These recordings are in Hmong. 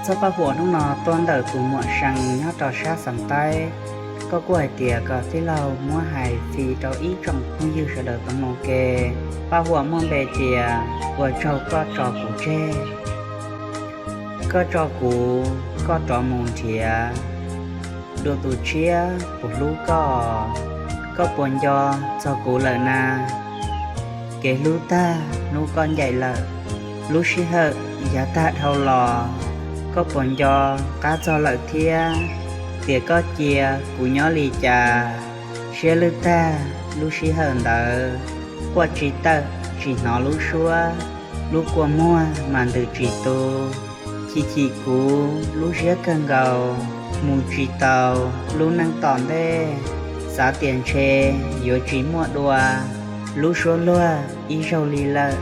Txoj paj huam hnub no tuaj ntawm tus muam See nyob rau sab Xeev Taib. Koj kuj hais tias kom tij laug muab hais fij rau ib tsoom phooj ywg sawv daws tau mloog ke. Paj huam muaj npe tias ua tsaug koj tso kuv tseg. Koj tso kuv, koj rov mus nrhiav dua tus tshiab puas hlub koj. Koj puas nco txog kuv lawm na? Kev hlub tag hnub koj ncaim lawm, lub sij hawm yav tag dhau los, koj puas nco qab txog lawm thiab? Tias koj cia kuv nyob li cas, siab lwj tag lub sij hawm ntawd, quaj tsis tawm tsis hnov lub suab, lub kua muag mas ntws tsis tu. Chim chim kuv lub siab kawg nkaus, mus tsis tau lub neej tom ntej, xav tias ntshe yuav tsis muaj dua, lub suab luag ib zaug li lawm.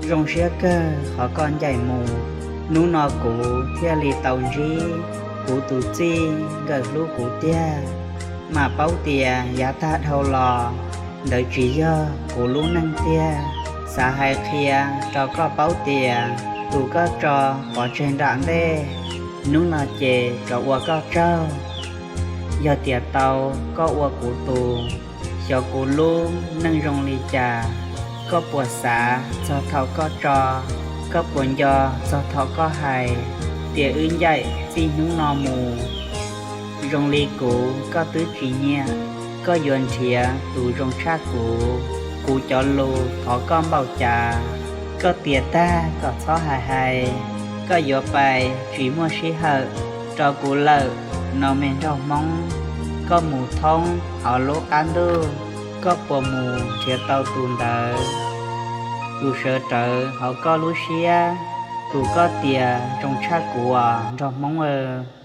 Zoo siab kawg qhov koj ncaim mus, hnub no kuv thiaj li tau ntsib kuv tus txij nkawm hlub kuv tiag. Mam paub tias yav tag dhau los, ntawd tsis yog kuv lub neej tiag. Xav hais qhia rau koj paub tias tus koj tso pov tseg nram ntej, hnub no ces rov ua koj tsaug. Yog tias tau koj ua kuv tus, xyov kuv lub neej zoo li cas. Koj puas xav txog thaum koj tso? Koj puas nco txog thaum koj hais tias wb ncaim txij hnub no mus? Zoo li kuv koj twb tsis nyiam, koj yuav nrhiav tus zoo tshaj kuv. Kuv cov lus thov koj npaum cas, koj tias tag kom txhob hais hais. Koj yuav pais tsis muaj sij hawm rau kuv lawm no me nraug Hmoob. Koj mus thoob hauv lub qab ntuj, koj puas mus nrhiav tau tus ntawd, tus sawv rawv hauv koj lub siab, tus koj tias zoo tshaj kuv os nraug Hmoob aw?